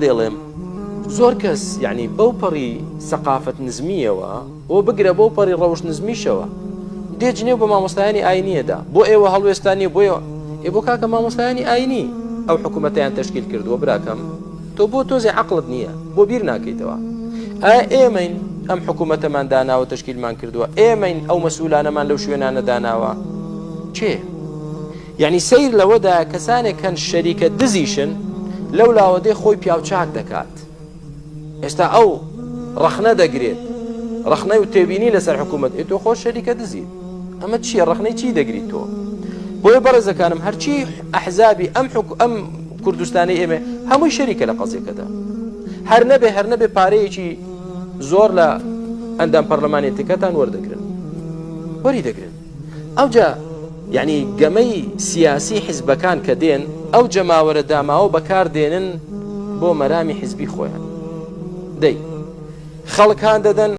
دەیڵێم زۆر کەس یعنی بەو پەڕی سەقافەت نزمیەوە بۆ بگرە بەو پەڕی ڕەوش نزمیشەوە دێ جنێو بە مامۆستایانی ئاینیەدا بۆ ئێوە هەڵوێستان نیە بۆ ئێ بۆ کاکە مامۆستایانی ئاینی ئەو حکوومەتیان تشکیل کردووە براکەم تۆ بۆ تۆزێ عقلت نییە بۆ بیر ناکەیتەوە ئایا ئێمەین ئەم حکوومەتەمان داناوە تشکیلمان کردووە ئێمەین ئەو مەسئولانەمان لەو شوێنانە داناوە چێ یەعنی سەیر لەوەدایە کەسانێک هەن شەریکە دزیشن لەو لاوە دێ خۆی پیاوچاک دەکات ئێستا ئەو ڕەخنە دەگرێت ڕەخنەی و تێبینی لەسەر حکوومەت ئێ تۆ خۆ شەریکە دزیت ئەمە چییە ڕەخنەی چی دەگریت تۆ بۆیە بەڕێزەکانم هەرچی ئەحزابی ئەم حک ئەم کوردستانی ئێمە هەمووی شەریکە لە قەزیەکەدا هەر نەبێ هەر نەبێ پارەیەکی زۆر لە ئەندام پەرلەمانێتەکەتان وەردەگرن وەری دەگرن ئەوجا یەعنی گەمەی سیاسی حیزبەکان کە دێن ئەو جەماوەرە داماوە بەکار دێنن بۆ مەرامی حیزبی خۆیان دەی خەڵک هان دەدەن.